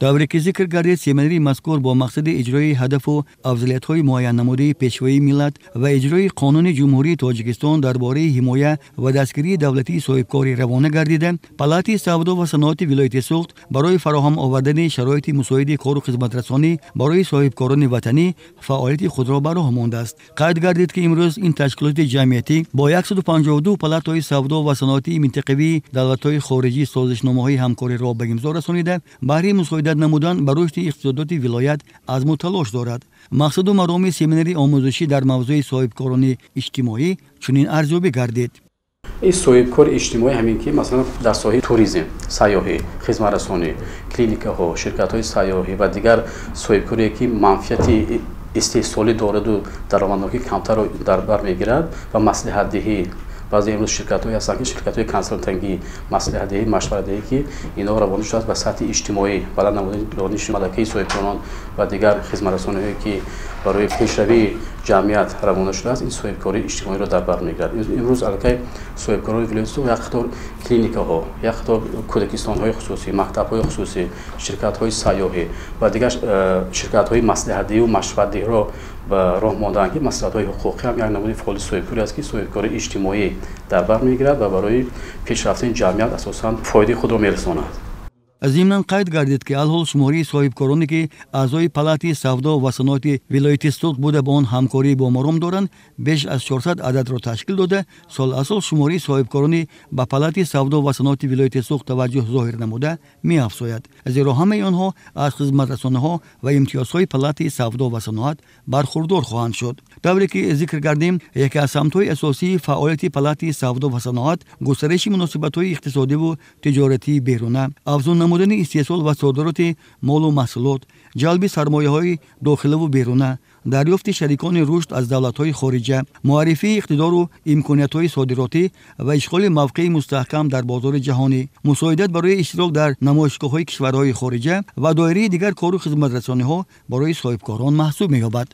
Тавре ки зикр гардид, семинари мазкур бо мақсади иҷрои ҳадафу афзалиятҳои муайяннамудаи Пешвои миллат ва иҷрои Қонуни Ҷумҳурии Тоҷикистон дар бораи ҳимоя ва дастгирии давлатии соҳибкорӣ равона гардида, Палатаи савдо ва саноати вилояти Суғд барои фароҳам овардани шароити мусоиди кору хизматрасонӣ барои соҳибкорони ватанӣ фаъолияти худро ба роҳ мондааст. Қайд гардид, ки имрӯз ин ташкилоти ҷамъиятӣ бо 152 палатаҳои савдо ва саноатии минтақавии давлатҳои хориҷӣ созишномаҳои ҳамкориро ба имзо расонида, баҳри мусоидат намудан ба рушди иқтисодиёти вилоят азму талош дорад. Мақсаду мароми семинари омӯзишӣ дар мавзӯи соҳибкорони иҷтимоӣ чунин арзёбӣ гардид. Ин соҳибкори иҷтимоӣ ҳамин ки, масалан, дар соҳаи туризм, сайёҳӣ, хизматрасонӣ, клиникаҳо, ширкатҳои сайёҳӣ ва дигар соҳибкоре, ки манфиати истеҳсолӣ дораду даромаднокӣ камтарро дар бар мегирад ва маслиҳатдиҳӣ. Баъзе имрӯз ширкатҳое ҳастанд, ки ширкатҳои консалтингӣ, маслиҳатдиҳӣ, машваратдиҳӣ, ки инҳо равона шудааст ба сатҳи иҷтимоӣ, баланд намудани дониши малакаи соҳибкорон ва дигар хизматрасониҳое, ки барои пешравии ҷамъият равона шудааст, ин соҳибкории иҷтимоиро дар бар мегирад. Имрӯз аллакай соҳибкорони вилояти Суғд як қатор клиникаҳо, як қатор кӯдакистонҳои хусусӣ, мактабҳои хусусӣ, ширкатҳои сайёҳӣ ва дигар ширкатҳои маслиҳатдиҳиву машваратдиҳиро ба роҳ мондаанд, ки маслиҳатҳои ҳуқуқӣ ҳам як намуди фаъоли соҳибкорӣ аст, ки соҳибкории иҷтимоӣ дар бар мегирад ва барои пешрафтани ҷамъият асосан фоидаи худро мерасонад. Зимнан қайд гардид, ки алҳол шумории соҳибкороне, ки аъзои Палатаи савдо ва саноати вилояти Суғд буда, ба он ҳамкорӣ бо маром доранд, беш аз 400 ададро ташкил дода, сол аз сол шумории соҳибкорони ба Палатаи савдо ва саноати вилояти Суғд таваҷҷӯҳ зоҳир намуда меафзояд, зеро ҳамаи онҳо аз хизматрасониҳо ва имтиёзҳои Палатаи савдо ва саноат бархурдор хоҳанд шуд. Тавре ки зикр кардем, яке аз самтҳои асосии фаъолияти Палатаи савдо ва саноат густариши муносибатҳои иқтисодиву тиҷоратии беруна, афзун намудани истеҳсол ва содироти молу маҳсулот, ҷалби сармояҳои дохилаву беруна, дарёфти шарикони рушд аз давлатҳои хориҷа, муаррифии иқтидору имкониятҳои содиротӣ ва ишғоли мавқеи мустаҳкам дар бозори ҷаҳонӣ, мусоидат барои иштирок дар намоишгоҳҳои кишварҳои хориҷа ва доираи дигар кору хизматрасониҳо барои соҳибкорон маҳсуб меёбад.